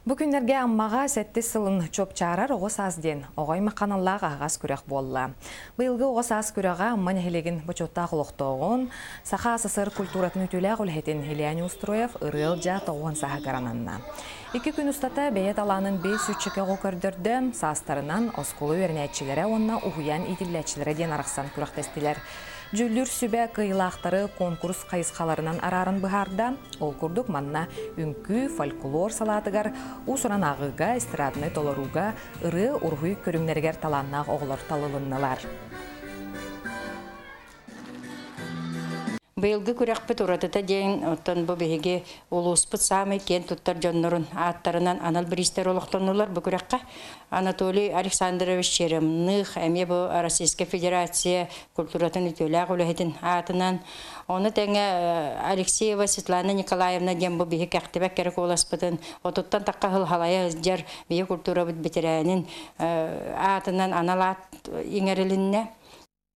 Бу күннэргэ Аммаҕа сэттис сылын чуопчаарар Оҕо саас диэн оҕо аймах аналлаах аһаҕас күрэх буолла. Быйылгы Оҕо саас күрэҕэ Амма нэһилиэгин бочуоттаах олохтооҕун, Саха СССР культуратын үтүөлээх үлэһитин Илья Неустроев ырыа-ылдьаа тоҕуон сааһыгар ананна. Икки күн устата бэйэ талаанын биэс сүүсчэкэ оҕо көрдөрдө, саастарынан оскуола үөрэнээччилэрэ уонна уһуйаан иитиллээччилэрэ диэн арахсан күрэхтэстилэр. Дьүүллүүр сүбэ кыайыылаахтары конкурс хайысхаларынан арааран быһаарда. Ол курдук манна үҥкүү, фольклор салаатыгар, уус-уран ааҕыыга, эстраднай толорууга, ырыа, уруһуй көрүҥнэригэр талааннаах оҕолор талылыннылар. Быйылгы күрэхпит уратыта диэн, оттон бу биһиги улууспут саамай киэн туттар дьоннорун ааттарынан анал бириистэр олохтоннулар бу күрэххэ. Анатолий Александрович Черемных эмиэ бу Российскай Федерация культуратын үтүөлээх үлэһитин аатынан, ону тэҥэ Алексеева Светлана Николаевна диэн бу биһи кэхтибэт кэрэ куоласпытын отуттан тахха сыл халайа сылдьар биһи культурабыт бэтэрээнин аатынан анал аат иҥэрилиннэ.